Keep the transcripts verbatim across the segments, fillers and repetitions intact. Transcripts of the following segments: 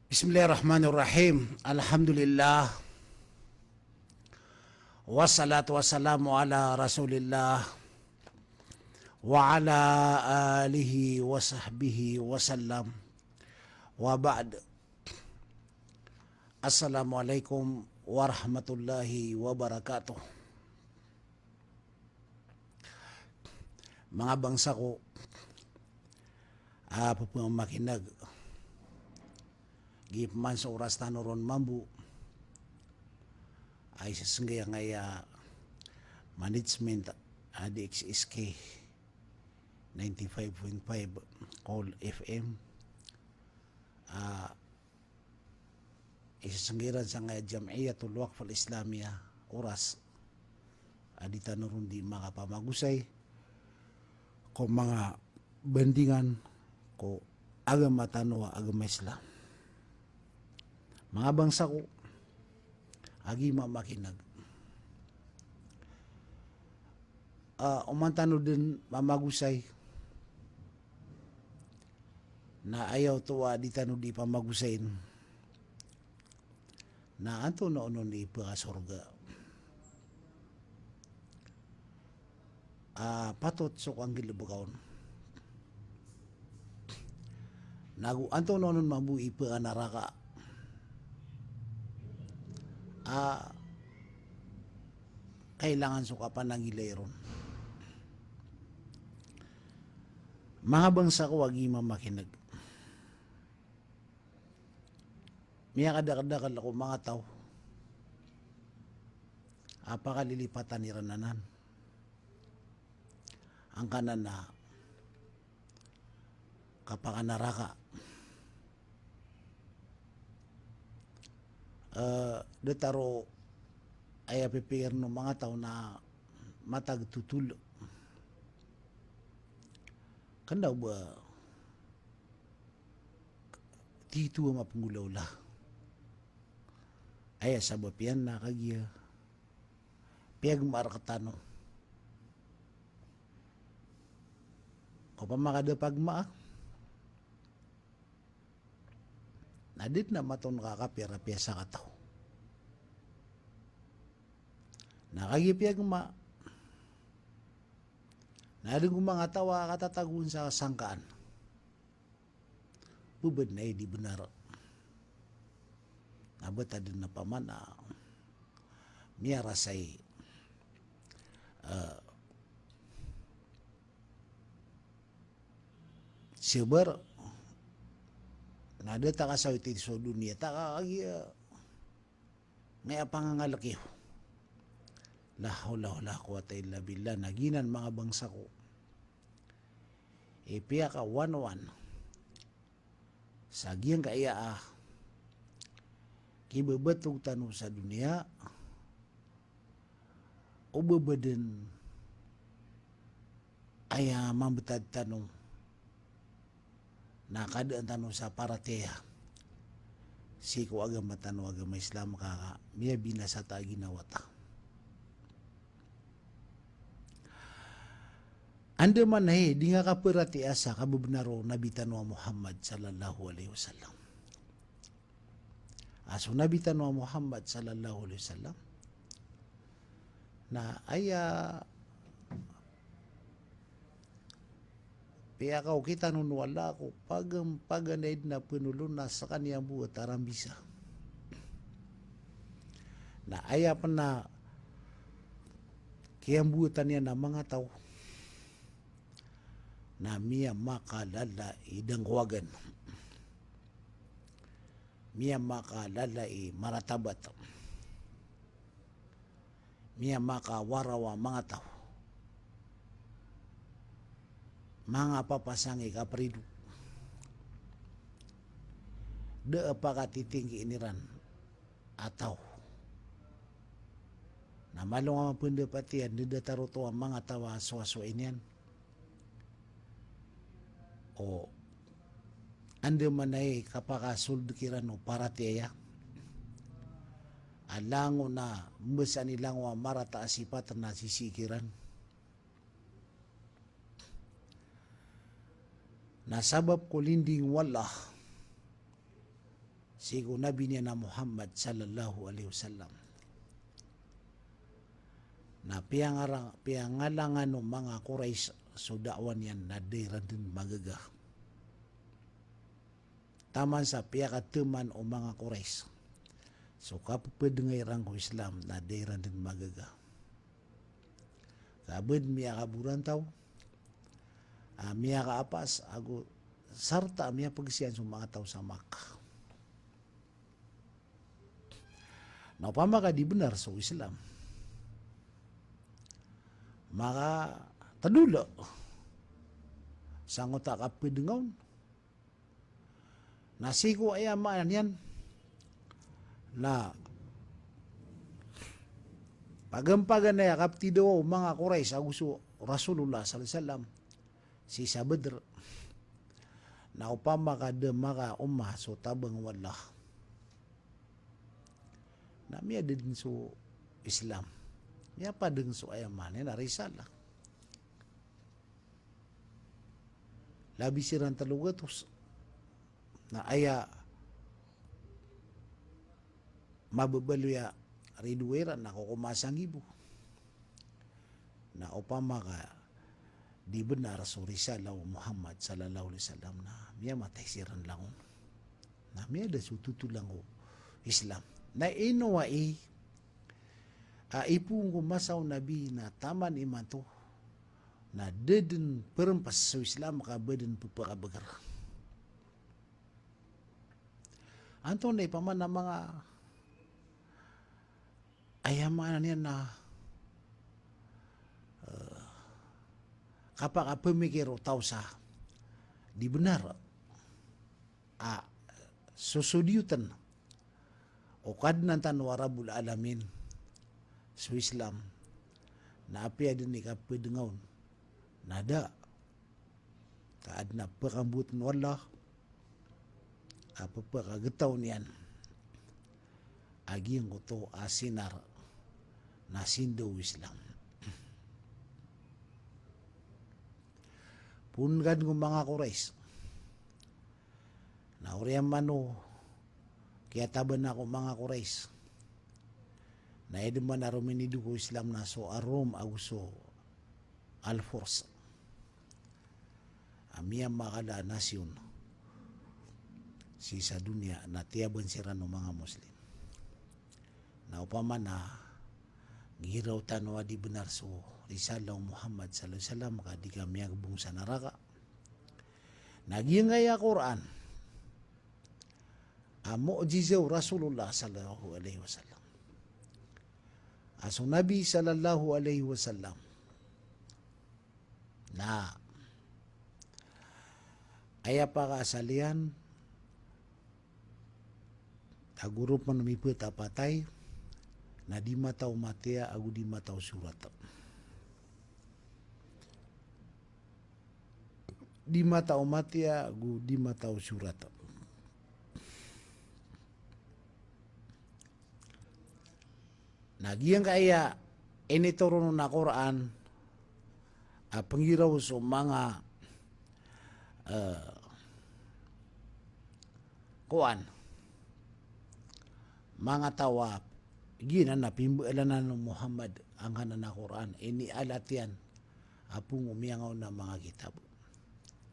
Bismillahirrahmanirrahim. Alhamdulillah. Wassalatu wassalamu ala Rasulillah wa ala alihi wa sahbihi wa sallam. Wa ba'd. Assalamualaikum warahmatullahi wabarakatuh. Manga bangsa ko a pphamakineg, giya pman so oras tano ron mambo a isasnggay angkaya management a D X S K ninety-five point five Kool F M. A isasnggay iran sangkaya Jam'iyatul Waqf Al-Islamiyah Oras a di tano ron di makapamagosay ko manga bandingan ko agama tano a agama Islam. Manga bangsa ko a gii mamakineg, a oman tano den mamagosay na aya oto a di tano di pamagosayin na antonaa onon i pkasorga a patot so kanggalbka on, nago antonaa onon mambo i pkanaraka a kailangan so kapananggilai ron. Manga bangsa ko a gii mamakineg, miyakadakdakel ko manga taw a pakalilipatan iran anan angkanan a kapakanaraka. Eh, datar o aya pipikir o manga taw na matag totol. Kna o ba tito a mapnggolawla. Aya sabap iyan na kagiya piyagma rktano. Opama ka da pagmaa, na di dn a maton ka kapira piyasakataw. Na kagiya piyagma, na adn ko manga taw a katatagoon sa sangkaan. Ba badn a di bnar. Na ba ta dn a pamana miyarasay, eh, sabar, na da ta kasawit so doniya, ta kagiya ngaya pangangalk iyo. La hawla wala quwwata illa billah. Na giyanan manga bangsa ko i piyakawanwan sa giyangkaya a kibabatog tano sa doniya, o ba badn aya mambtad tano na kadaan tano sa paratiyaya sii ko agama tano a agama Islam ka miyabinasa ta a ginawa ta. Andamanaya i di ngka kaparatiyaya sa kababnar o Nabi tano a Muhammad sallallahu alaihi wasallam. A so Nabi tano a Muhammad sallallahu alaihi wasallam na aya piyakaokit tano o Allah ko pagn, pagn a id na pnolon na skaniyan bo a tarambisa. Na aya pn a kiyamboatan iyan a manga taw na miyamakalala i dangkowagan, miyamakalala i maratabat, miyamakawaraw a manga taw, manga papasang i kaprido. Da a pakatitingki iran a taw. Na malo nga mapndapat iyan, da datar oto a manga taw a soasoai niyan. O andamanaya i kapakasold kiran o paratiyaya a langon a mbasaan i langon a marata a sipat na sisii kiran. Na sabap ko linding o Allah sii ko Nabi niyan a Muhammad sallallahu alaihi wasallam, na piyangara-, piyangalangan o manga Quraysh so da'wah niyan na da iran dn magaga. Taman sa piyakataman o manga Quraysh so kapphadnga iran ko Islam na da iran dn magaga. Ka ba dn miyakaborantaw, a, miyakaapas, ago sarta a miyapagsiyan so manga taw sa Makkah. Na opama ka di bnar so Islam, makatdolog sangkoto a kapphadnga on. Na sii ko aya maana niyan na pagampaganay a kaptidawa o manga Quraysh ago so Rasulullah sallallahu alaihi wasallam sii sa Badr. Na opama ka da makaoma so tabang o Allah, na miyada dn so Islam, miyapadng so aya maana niyan a risalah. Labi siran tlo gatos. Na aya mababaloy a ridoay iran na kokoma sanggibo. Na opama ka di bnar so risalah o Muhammad sallallahu alaihi wasallam na miyamatay siran langon. Na miyada so totolan ko Islam. Na ino ai a ipoon ko masa o Nabi na taman imanto na da dn prmpas so Islam ka ba dn ppakabagr. Antonaa i pamana manga aya maana niyan na, eh, kapakapmikir o taw sa di bnar a sosodiyotn o Kadnan tano a Rabbul Alamin so Islam, na apiya dn i kapphadnga on na da, ka adn a pkambotan o Allah a ppakagtaw niyan a giyangkoto a sinar na sindaw o Islam. Poon ka dn ko manga Quraysh. Na oriyan man o kiyataban ko manga Quraysh, na aya dn man a rominido ko Islam na so Ar-Rum ago so Al-Furs a miyamakala a nasyon sii sa doniya na tiyaban siran o manga Muslim. Na opama na giraw tano a di bnar so risalah o Muhammad sallallahu alaihi wasallam ka di ka miyagbong sa naraka, na giyangkaya Qur'an a mu'jizah o Rasulullah sallallahu alaihi wasallam, a so Nabi sallallahu alaihi wasallam na aya pakaasal iyan a goro pn mipatapatay na di mataw matiya ago di mataw sorat. Di mataw matiya ago di mataw sorat. Na giyangkaya initoron on a Qur'an a pnggiraw so manga, eh, kowan, manga taw a giyanan a pimbaalanan o Muhammad angkanan a Qur'an, inialat iyan a phoon o miyangaona a manga kitab.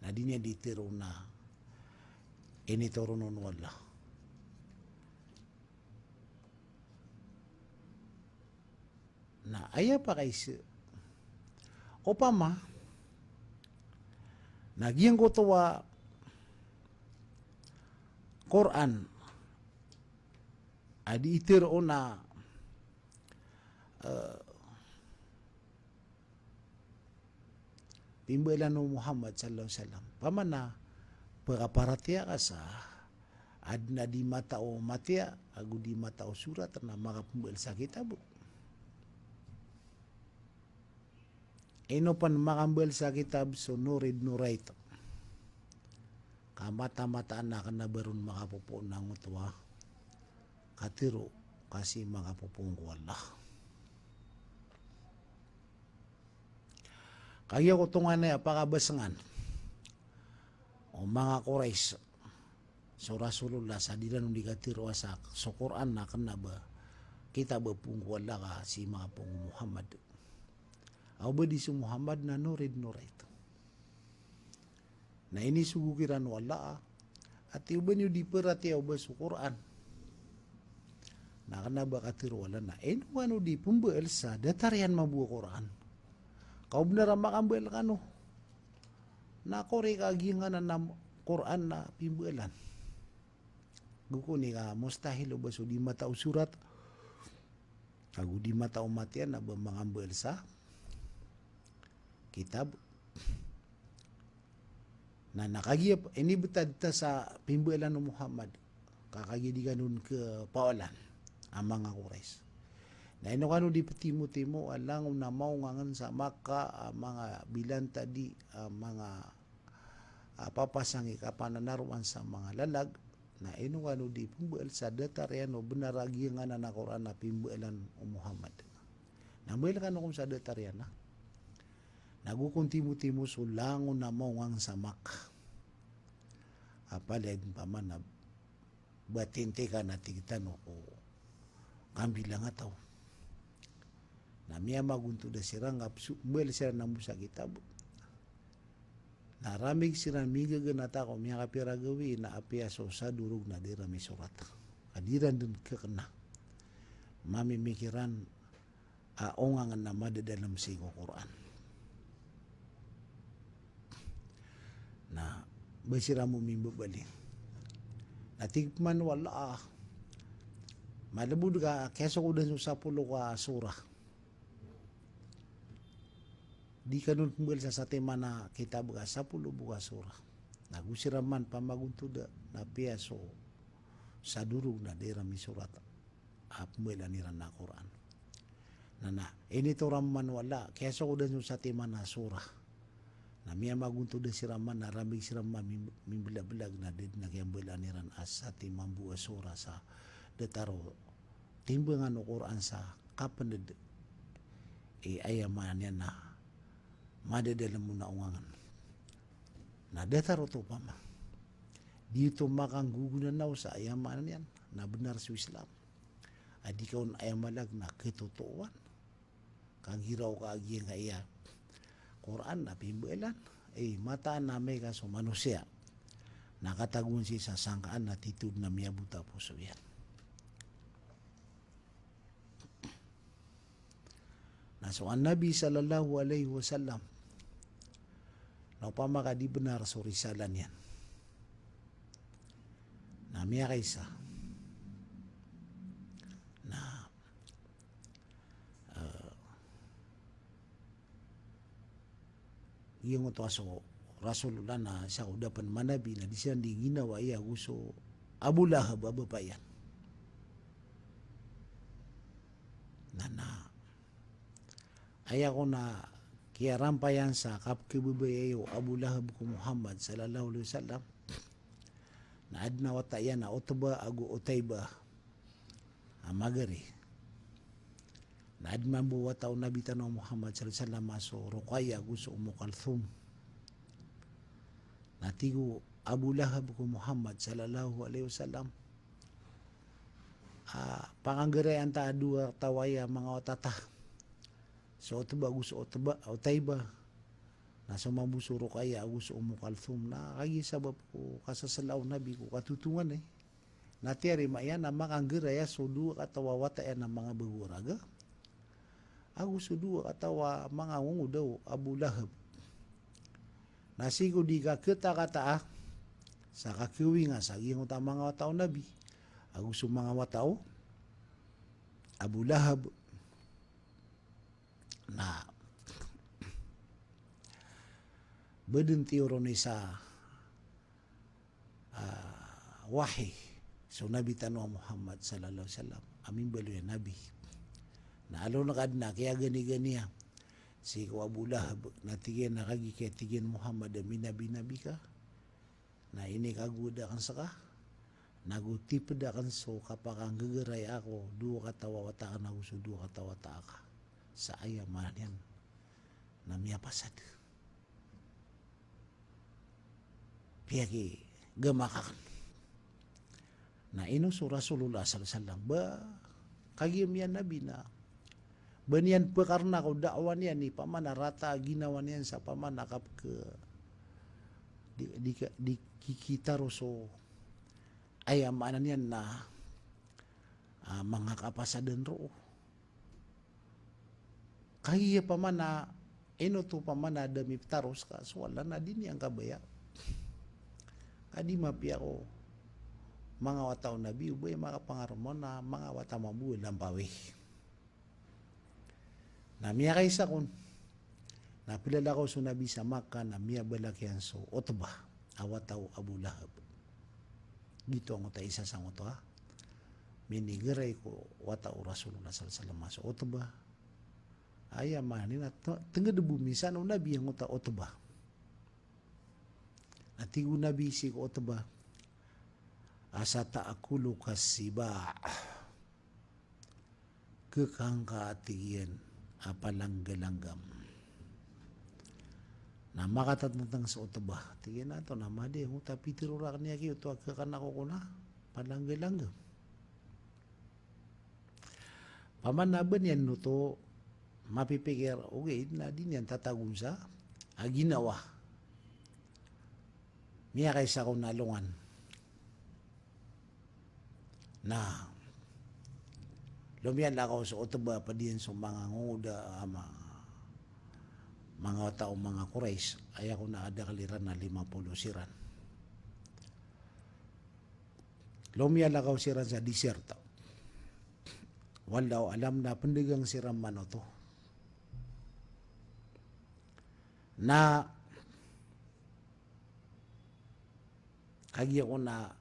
Na di niyan di tharoon a initoron on o Allah. Na aya pakaiza, opama na giyangkoto a Qur'an a di itharo on a, eh, pimbaalan o Muhammad sallallahu alaihi wasallam. Pamana pakaparatiya ka sa adn a di mataw matiya ago di mataw sorat na makapmbaal sa kitab. Ino pn makambal sa kitab so Nurid Nurayt. Ka mata-mataan a kna ba ron makapopoon angkoto a katharo ka sii makapopoon ko Allah. Kagiya ko tonganay a pakabasngan O manga Quraysh, so Rasulullah sa di ran on di katero a sa, so Qur'an na kena ba kitab a poon ko Allah ka sii manga poon ko Muhammad. Aw ba di so Muhammad na nurid nurayt. Na inisogo kiran o Allah a, ati o ba niyo di peratiyaya o ba so Qur'an. Na kena ba katero o Allah na, ino kano di pembaal sa datar iyan mambo a Qur'an. Ka o benar a makambal kano. Na kori ka giyanan a Qur'an na pimbaalan. Go kon i ka mustahil o ba so di matao sorat, ago di matao matiya na ba makambal sa kitab. Na, na kagiya inibetad ta sa pimbaalan o Muhammad, ka kagiya di kano on kepaolan a manga Quraysh. Na ino kano di petimotimo a langon a maongangen sa Makkah a manga bilantadi a manga a papasang i kapananaroan sa manga lalag, na ino kano di pembaal sa datar iyan o benar a giyanan a Qur'an a pimbaalan o Muhammad. Na mbaal kano kon sa datar iyan a. Na go kon timotimo so langon a maongang sa Makkah. A palaya den paman a ba tintikan a tig tano ko kambilang a taw. Na miyamagontod a siran ka peso-, mbaal siran mambo sa kitab. Na ramig siran minggaganata ko miyakapira gawii na apiya so sadorog na di iran misorat. Ka di iran den kekena. Mamimikiran a ongangen a madadalem sii ko Qur'an. Na ba siran mambo mimbabaling. Na tig peman o Allah a, malebod ka kiyasokodan so sapolo ka surah. Di kano on pembaal sa satiman a kitab ka sapolo bo ka surah. Na go siran man pamagontoda na apiya so sadorog na di iran misorat a pembaalan iran a Qur'an. Na, na initoron man o Allah, kiyasokodan so satiman a surah. Na miyamagontod siran man, na ramig siran man mim-, mimbelabelag na di den a kiyambaalan iran a satiman bo a surah sa datar o timbangan o Qur'an sa kapened i aya maana niyan na madadalem on a ongangen. Na datar oto pama. Di oto makanggogonanaw sa aya maana niyan na benar so Islam. A di ka on aya malag na ketotowan. Kanggiraw ka a giyangkaya Qur'an na pimbaalan. Eh, mataan a amay ka so manosiya na katagoan sii sa sangkaan na titho den a miyabota a poso iyan. Na so Nabi sallallahu alaihi wasallam, na opama ka di benar so risala niyan, na miyakaisa. Na, eh, giyangkoto a so Rasulullah na isa ko da pen manabi na di siran di ginawai ago so Abu Lahab a bapa iyan. Na, na aya kon a kiyarampayan sa kapkhababayai o Abu Lahab ko Muhammad sallallahu alaihi wasallam, na aden a wata iyan a Utbah ago Utaybah a magari. Na aden mambo wata o Nabi tano a Muhammad sallallahu alaihi wasallam a so Ruqayyah ago so Ummu Kalthum. Na tig o Abu Lahab ko Muhammad sallallahu alaihi wasallam a, pangagarayan ta a dowa taw aya manga wata ta. So Utbah ago so Utbah, Utaybah. Na so mambo so Ruqayyah ago so Ummu Kalthum. Na kagiya sabap ko kasasela o Nabi ko katotonganay, na tiyarima iyan a makanggaraya so dowa kataw a wata iyan a manga bago a raga ago so dowa kataw a manga ngongoda o Abu Lahab. Na sii ko di kaketakataa sa kakawinga sa giyangkoto a manga wata o Nabi ago so manga wata o Abu Lahab, na ba den tiyoron i sa, ah, wahi so Nabi tano a Muhammad sallallahu alaihi wasallam a mimbaloy a Nabi. Na aloneka den a kiyaganiganiya sii ko Abu Lahab, na tig iyan a kagiya tig iyan o Muhammad a minabinabi ka, na inikagowad aken seka, na go tiped aken so kapakanggagaraya ko dowa kataw a wata aken ago so dowa kataw a wata aka. Sa aya maana niyan na miyapasad. piyakigamakan. Na ino so Rasulullah sallallahu alaihi wasallam, ba kagiya miyan Nabi na ba niyan pkarna ko da'wah niyan i pamana rata a ginawa niyan sa pamana kapk di, di, di kikitaro so, aya maana niyan na, ah, manga kapasadan roo. Kagiya pamana, ino to pamana da miptaro ska so Allah na di niyan kabaya. Ka di mapiya ko manga wata o Nabi o ba i makapangaroma na manga wata mambo a lampawi. Na miyakaisa kon, na plalakaw so Nabi sa Makkah na miyabalak iyan so Utbah a wata o Abu Lahab. Giyoto angkoto a isa sangkoto a minigaray ko wata o Rasulullah sallallahu alaihi wasallam a so Utbah. Aya maana niyan na t-, tngd bo minsan o Nabi angkoto a Utbah. Na tig o Nabi sii ko Utbah, "Asata'kuluka siba'?" Khakan ka, tig iyan, a palanggalanggam. Na makatatntang so Utbah, tig iyan, antonaa man di angkoto a pitharo rakn i aki oto a khakan ako kon a palanggalanggam. Pamana ba niyan oto mapipikir, ogaid na di niyan tatagon sa a ginawa. Miyakaisa kon a alongan. Na lomiyalakaw so Utbah pd iyan so manga ngongoda a ma-, manga wata o manga Quraysh, aya kon a adakl iran na lima polo siran. Lomiyalakaw siran sa desert. Wallahu a'lam na pndagang siran man oto. Na kagiya kon a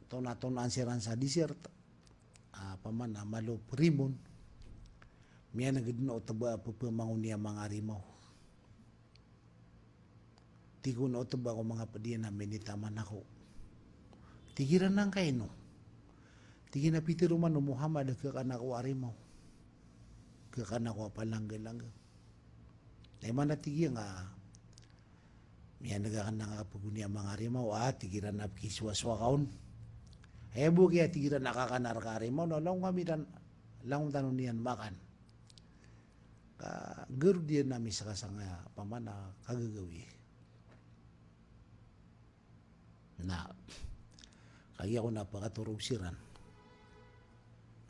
tona-tonaan siran sa desert, a, pamana malo primon, miyan'g dn o Utbah a pphamangoni a manga arimaw. Tig o Utbah ko manga pd iyan a minitaman ako. Tig iran a angkaino? Tig iyan a pitharo man o Muhammad a khakan ako a arimaw. Khakan ako a palanggalanggam. Na aya maana, tig iyan, a miyan'g akn a kapagoni a manga arimaw, a, tig iran, a pkhisowasowa ka on. Aya bo kiya, tig iran, a khakan rka a arimaw na langon kami ran, langon tano niyan makan. Ka garod iyan ami ska sangkaya pamana kagagawii. Na kagiya kon a pakatorog siran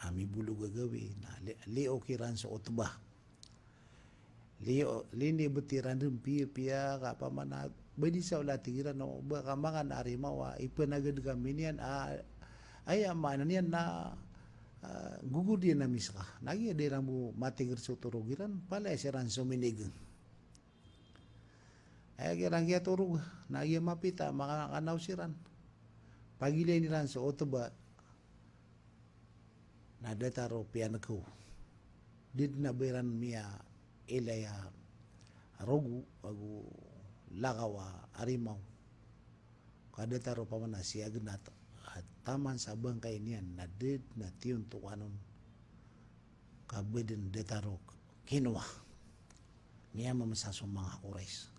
a mibolog a gawii, na li-, liok iran so Utbah. Liyo, linibt iran dn piyapiya ka pamana ba di sa ola, tig iran, o ba ka manga arimaw a ipnagad kami niyan a, aya maana niyan na, a, gogorod iyan ami ska. Na giya da iran bo matigr so torog iran, palaya siran sominign. Aya kiran kiyatorog, na giya mapita, makakanaw siran. Pagilayn iran so Utbah, na datar o piyan'g ko. Da dn a ba iran miyailay a rogo ago lakaw a arimaw. Ka datar o pamana siyagnat a taman sa bangkay niyan na da dn a tiyontokan on. Ka ba dn datar o kinowa. Miyamamsa so manga Quraysh.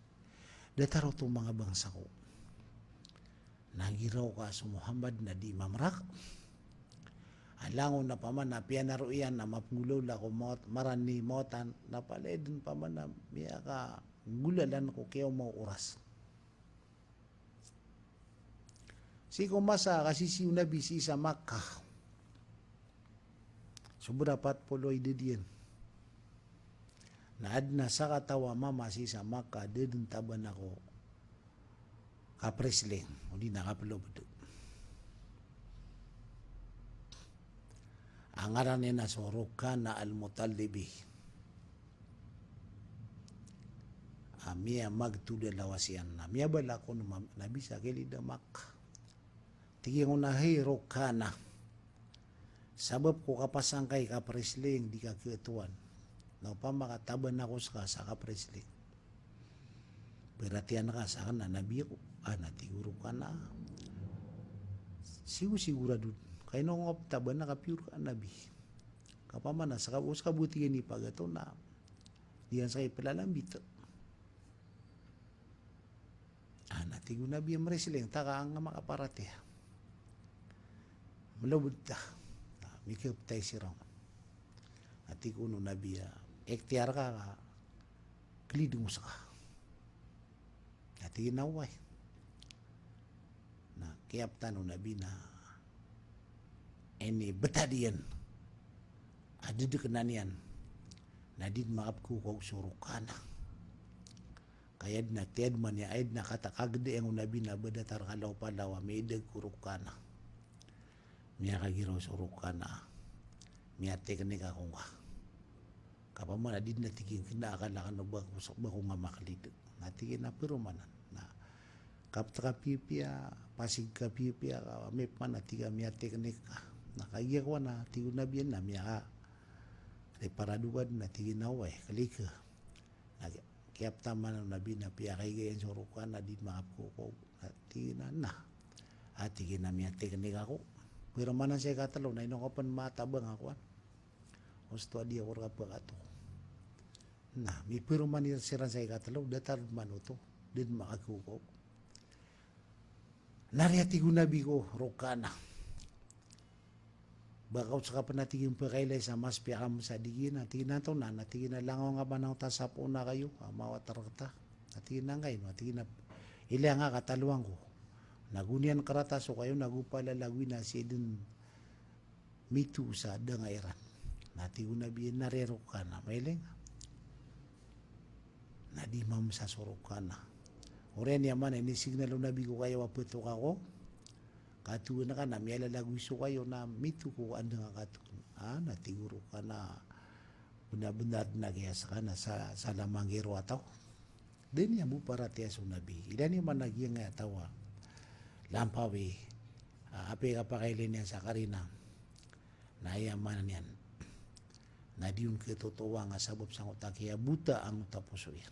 Datar oto manga bangsa ko. Na giraw ka so Muhammad na di mamrak. A langon a pamana piyanaro iyan a mapnggolawla ko mawat, marani mawatan, na palaya dn pamana miyakagolalan ko kiyaoma o oras. Sii ko masa a kasisii o Nabi sii sa Makkah. Sobra pat polo a idad iyan. Na adn a sakataw a mama sii sa Makkah a da dn taban ako kapresling, odi na kaplobd. A ngaran iyan na so Rukana Al-Mutalibi. A miyamagtod a lawas iyan, na miyabalak on o Nabi sa kilid a Makkah. Tig iyan kon a, hay Rukana, sabap ko kapasang ka i kapresling di ka khatowan. Na opama ka taban ako ska sa kapresling, peratiyan ka sakn a Nabi ako. A, na tig o Rukana, sigo-sigorado dn. Ka ino ngka taban a kapiyor ka a Nabi. Ka pamana ska, o ska bo, tig iyan, i pagato na di iyan ska iplalambit. A, na Tig o Nabi a mresiling ta ka an nga makaparatiyaya. Mlobod ta. Na, mikaptay siran. Na tig o Nabi a, ikhtiyar ka ka klidong ska. Na tig iyan a oway. Na kiyaptan o Nabi na inibtad iyan a ddknan iyan na di makapkhakokaw so Rukana. Ka aya dn a tiyadman iyan, aya dn a kagdaan o Nabi na ba datar ka law palaw a miidag ko Rukana. Miyakagiraw so Rukana. Miyateknik ako ngka. Ka pamana di dn a tig iyan kna a kala kano ba ko, ba ko nga maklid. Na tig iyan a paroman anan. Na kapta ka piyapiya, pasig ka piyapiya, ka mipman a tig a miyateknik ka. Na kagiya kowan a tig o Nabi iyan na miyaka, reparado ka dn a tig iyan a oway, klik. Na kiyaptan man o Nabi na piyakaiga iyan so Rukana a di makapkhakokaw. Na tig iyan a na. A tig iyan a miyateknik ako. Paroman anan sa ikatlo na ino ka pn matabang a kowan. Osto a di ako rka pkhatokaw. Na, miparoman siran sa ikatlo, datar man oto, di dn makakhakokaw. Na aya tig o Nabi ko Rukana. Ba ka oto ska pn a tig iyan pkailay sa mas piyakamsa di giya, na tig iyan a antonaa, na tig iyan a langon ka ba na oto a sapoon a kayo, a mawat rkta. Na tig iyan a angkaino, na tig iyan a ilaya ngka ka talowan ko. Na go niyan krata so kayo, na go palalagoy na sii dn mito sa danga iran. Na tig o Nabi, na aya Rukana, mailing. Na di mamsa so Rukana. Oriyan iyan man a inisignal o Nabi ko kayo a ptoka ko. Katoon ka na miyalalagoy so kayo na mito ko andang a katoon. A, na tig o Rukana, bnar-bnar dn a giya ska na sa, sa lamang giro a taw. Da niyan bo paratiyaya so Nabi. Ilaya niyo man a giyangkaya taw a lampawi, a, apiya kapakailay niyan sa karina. Na aya maana niyan na di on khatotowa nga sabap sangkoto a kiyabota angkoto a poso iyan.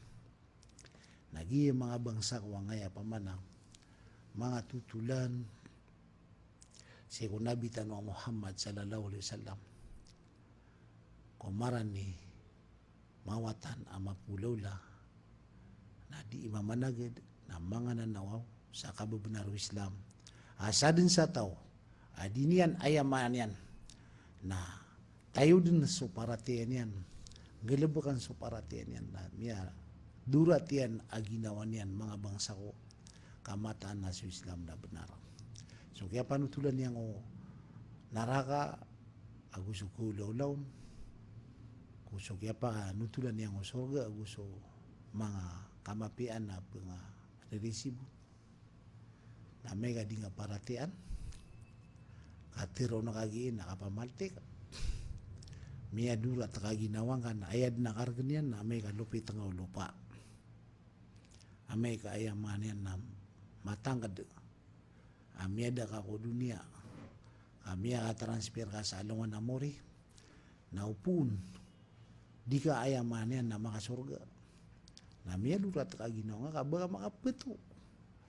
Na giya manga bangsa ko angkaya pamana, manga totolan sii ko Nabi tano a Muhammad sallallahu alaihi wasallam. Ko marani mawatan a mapolawla, na di imamanagd, na mangananawaw sa kababnar o Islam. A sadn sa taw a di niyan aya maana niyan na tayoden so paratiyaya niyan, nggalbkan so paratiyaya niyan, na miyadorat iyan a ginawa niyan, manga bangsa ko, ka mataan a so Islam na bnar. So kiyapanotolan iyan ko naraka, ago so kaolawla on, ko so kiyapanotolan iyan ko sorga, ago so manga kamapiyaan a pngaririzibo. Na amay ka di nga paratiyayaan, ka tharoon ka gii na kapamaltik, miyadorat ka ginawa ngka na aya dn a kargn iyan na amay ka lopit nga o lopa. Amay ka aya maana niyan na matangkd a miyada ka ko doniya, a miyaka-transfer ka sa alongan a mori, na opama di ka aya maana niyan na makasorga, na miyadorat ka ginawa ngka ka ba ka makapto.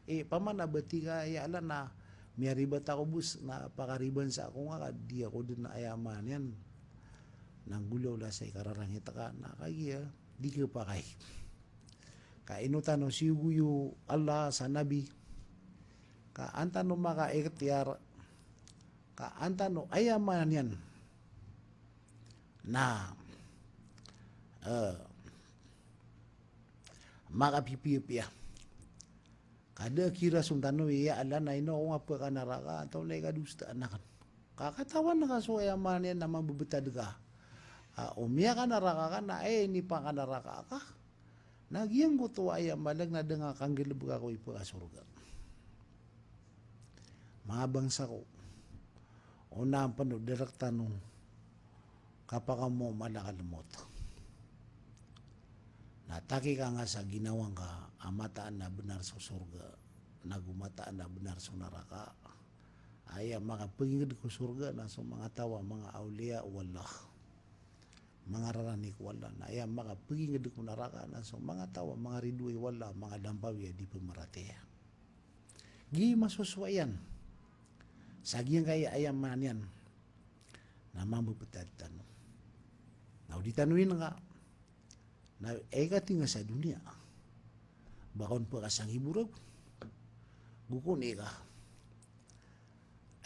E, pamana ba tig ka aya ala na miyaribat ako bos, na pakariban sa ako nga ka di ako dn aya maana niyan na nggolawla sa ikararangit ka, na kagiya di ka pakay. Ka ino tano siyogoy o Allah sa Nabi, ka an tano makaikhtiyar, ka an tano aya maana niyan na, eh, makapipiyapiya. Ka da a kirason tano i ya Allah na ino ako nga pkanaraka, antonaa i kadosaan akn. Ka katawan ka so aya maana niyan na mambebetad ka. A, o miyakanaraka ka na, e, inipakanaraka ka. Na giyangkoto a aya maana na da nga kanggalbka ko ipkasorga. Manga bangsa ko, onaan pn o da rktano kapakaoma o malakal mawt. Na taki ka nga sa ginawa ngka a mataan a bnar so sorga, nago mataan a bnar so naraka. Aya makapagingd ko sorga na so manga taw a manga awliya o Allah, manga rarani ko Allah, na aya makapagingd ko naraka na so manga taw a manga ridoay o Allah, manga lampawi a di pmaratiyaya. Gii masosowa iyan sa giyangkaya aya maana niyan na mambebetad tano. Na o di tano inengka na aya katii nga sa doniya, ba ka on pkasanggibo ragon, Gokon i ka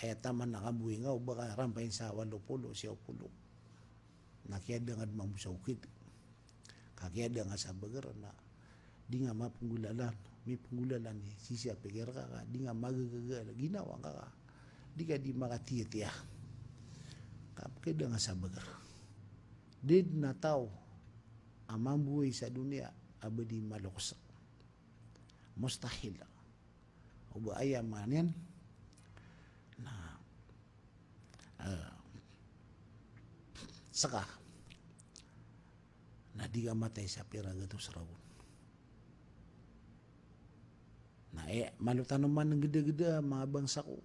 aya taman a kamboy nga o ba ka rampayin sa walo polo, siyaw polo. Na kiyada nga di mambo sa okit. Ka kiyada nga sa bagar na di nga mapenggolalan, mipenggolalan i sii sa pikir ka, ka di nga magagaga ginawa nga ka. Di ka di makatiyatiya. Ka kiyada nga sa bagar. Da den a taw a mamboay sa doniya a ba di maloks. Mustahil. O ba aya maana niyan na, eh, seka na di ka matay sa pira gatos ragon. Na, eh, malo tano man gedegede, manga bangsa ko.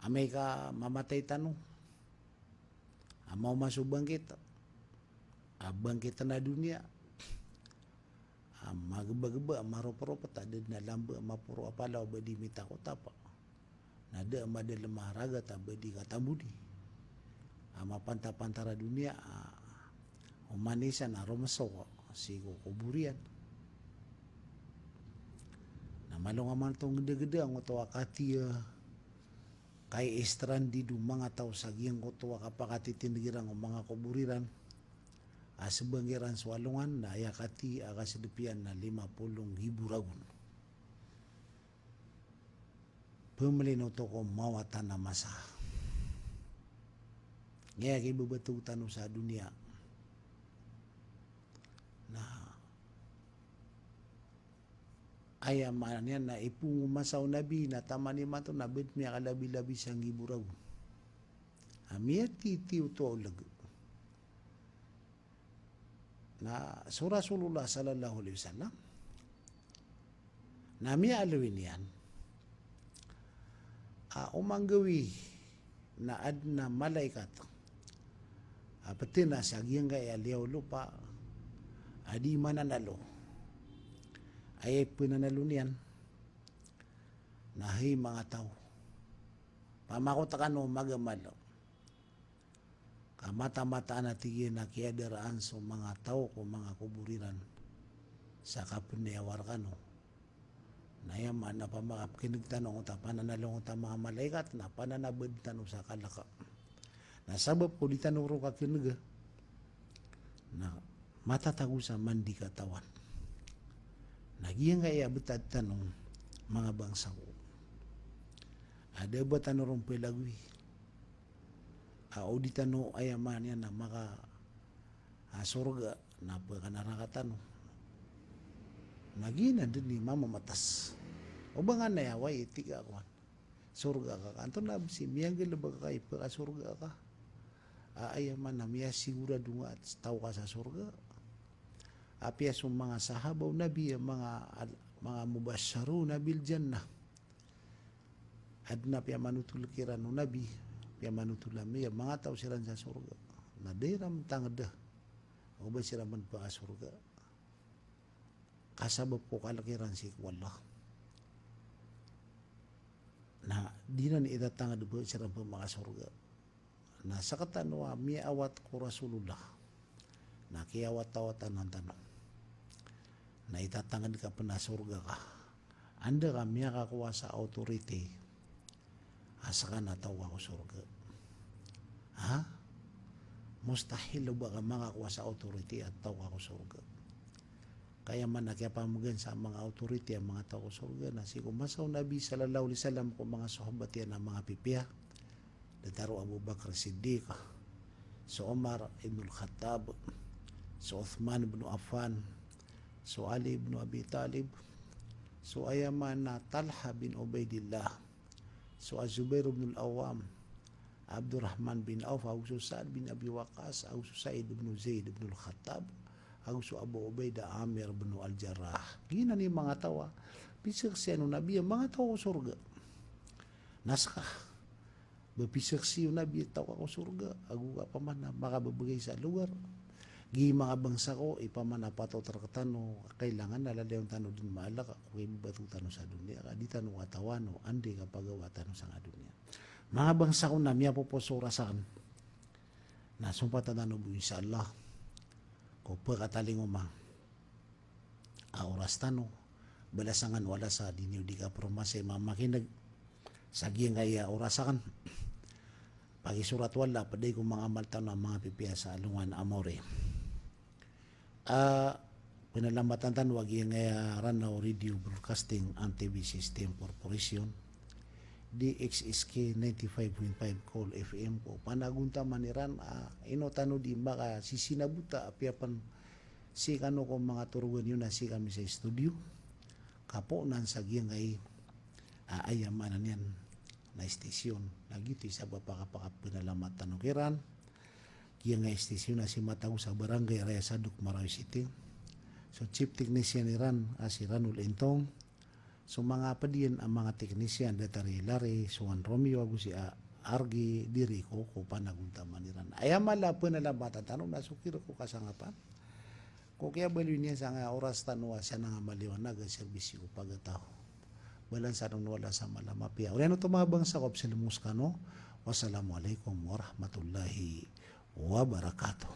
Amay ka mamatay tano, a maoma so bangkit, a bangkit na doniya, a magebageba, a maroporopot, a da den a lamba, a maporo a palaw, a ba di mitakotapa. Na da a madalem a ragat a ba di katambodi. A mapantapantar a doniya, a oman i san a romeso sii ko kobor iyan. Na malo nga man oto gedegede angkoto a katiya, kay stranded o manga taw sa giyangkoto a kapakatitindeg iran ko manga kobor iran. A sebang iran so alongan na aya kati a kasedep iyan na lima polo nggibo ragon. Pemelin oto ko mawatan a masa. Aya kibebatog tano sa doniya na aya maana niyan na ipoon o masa o Nabi na taman imanto na ba den miyakalabilabi sa nggibo ragon. A miyatiti oto a oleg. Na so Rasulullah sallallahu alaihi wasallam na miyaaloy niyan a o manggawii na aden a malaikat a petena sa giyangkai a liyawaw lopa a di mananalo. Aya ipenanalo niyan na, hay manga taw, pamakot kano magamal. Ka mataan-mataan a tig iyan a kiyadaraan so manga taw ko manga kobor iran sa kapeniyawar kano. Na aya maana pamakapekeneg tano angkoto a pananalo angkoto a manga malaikat na pananabed tano sa kaleka. Na sabap ko di tano ron kakenega na matatago sa mandi katawan. Na giyangkai a betad tano manga bangsa ko a da ba tano ron pelagoi. A o di tano aya maana niyan na maka, a, sorga na pekanaraka tano. Na giyanan den i mamamatas. O ba nga na aya wai tika kowan sorga ka, ka antonaa bes i miyanggalebek a ka i pekasorga ka? A, aya maana miyasigurado nga a taw ka sa sorga. Apiya so manga sahaba o Nabi a manga al-, manga mubashsharuna bil jannah. Aden a piyamanotol kiran o Nabi, piyamanotol ami a manga taw siran sa sorga. Na da iran tangeda o ba siran man pekasorga. Ka sabap ko kalek iran sii ko Allah. Na di nan itatanged ba siran pemakasorga. Na sekatano a miyaawat ko Rasulullah na kiyawat-awatan tano. Na itatanged ka pen a sorga ka. Anda ka miyakakowa sa authority a seka na taw ka ko sorga? Ha? Mustahil o ba ka makakowa sa authority a taw ka ko sorga. Ka aya maana kiyapamegan sa manga authority a manga taw ko sorga na sii ko masa o Nabi sallallahu alaihi wasallam ko manga sahabat iyan a manga pipiya. Datar o Abu Bakr Siddiq, so Umar ibnul Khattab, so Uthman ibnu Affan, so Ali ibnu Abi Talib, so aya maana Talha bin Ubaidillah, so Az-Zubair ibnul Awwam, Abdurrahman bin Auf, ago so Sa'd bin Abi Waqqas, ago so Sa'id ibnu Zaid ibnul Khattab, ago so Abu Ubaidah Amir ibnu Al-Jarrah. Giyanan i manga taw a pisaksian o Nabi a manga taw ko sorga. Na seka ba pisaksi o Nabi a taw ka ko sorga, ago ka paman a makabebegay sa lugar. Gi manga bangsa ko, i paman a patot rektano, kailangan a lalayon tano den maalek ko kibebatog tano sa doniya, ka di tano katawan o anda i kapagawa tano sangkai a doniya. Manga bangsa ko na miyapoposo rasan. Na sompatan tano bo, insha Allah, ko pekatalingoma a oras tano, balasan kano a lasa di niyo di kaporomasa i mamakineg sa giyangkaya oras aken. Pakisorat o Allah a ped a aya ko manga amal tano a manga pipiya sa alongan a maori. A, penalamatan tano a giyangkaya Ranao Radio Broadcasting and T V System Corporation, D X S K ninety-five point five Cool F M ko panagontaman iran, a, ino tano di makasisinabota a piyapen sii kano ko manga torogan iyo na sii kami sa studio. Kapoon sa giyangkai, a, aya maana niyan na istasyon. Na giyoto i sabap a kapakapenalamatan tano kiran. Giyangkai istasyon na simatago sa Barangay Raya Sadok, Marawi City. So chief technician iran a si Ranul Entong. So manga ped iyan a manga technician, datar i Larry, so Juan Romeo, ago si, a, Argy Dirico ko panagontaman iran. Aya mala a penalamatan tano na so kiro ko kasangapan ko kiyabaloy niyan sangkaya oras tano a siyan a maliwanag a serbisyo ko pagataw. Balasan kano o Allah sa mala a mapiya. Oriyan oto manga bangsa ko, psalmos kano. Wassalamualaikum warahmatullahi wabarakatuh.